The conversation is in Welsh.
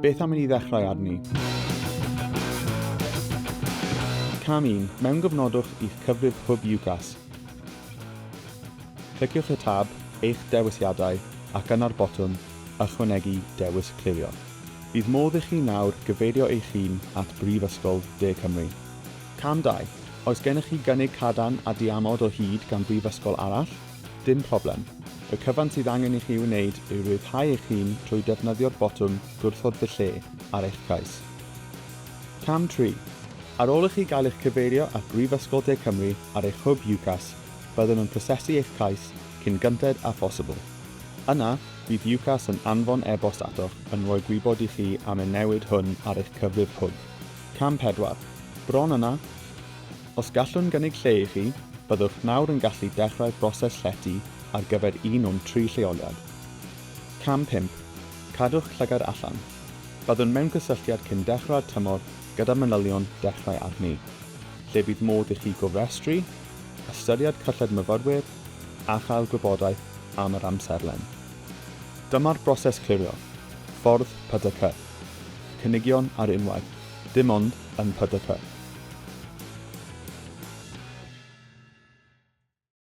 Beth am i ni ddechrau arni? Cam 1. Mewngofnodwch i'ch cyfrif Hwb UCAS. Cliciwch y tab Eich Dewisiadau ac yna'r botwm Ychwanegu Dewis Clirio. Bydd modd i chi nawr gyfeirio eich hun at Brifysgol De Cymru. Cam 2. Oes gennych chi gynnig cadarn a diamod o hyd gan brifysgol arall? Dim problem. Y cyfan sydd angen i chi wneud yw rhyddhau eich hun trwy defnyddio'r botwm Gwrthod fy lle ar eich cais. Cam 3. Ar ôl i chi gael eich cyfeirio at Brifysgol De Cymru ar eich hwb UCAS, byddwn yn prosesu eich cais cyn gynted â phosibl. Yna, bydd UCAS yn anfon e-bost atoch yn rhoi gwybod i chi am y newid hwn ar eich cyfrif hwb. Cam 4. Bron yna! Os gallwn gynnig lle i chi, byddwch nawr yn gallu dechrau'r broses llety ar gyfer un o'n tri lleoliad. Cam 5. Cadwch llygad allan. Byddwn mewn cysylltiad cyn dechrau'r tymor gyda manylion Dechrau Arni, lle bydd modd i chi gofrestru, ystyried cyllid myfyrwyr a chael gwybodaeth am yr amserlen. Dyma'r broses clirio, ffordd PDC. Cynigion ar unwaith, dim ond yn PDC.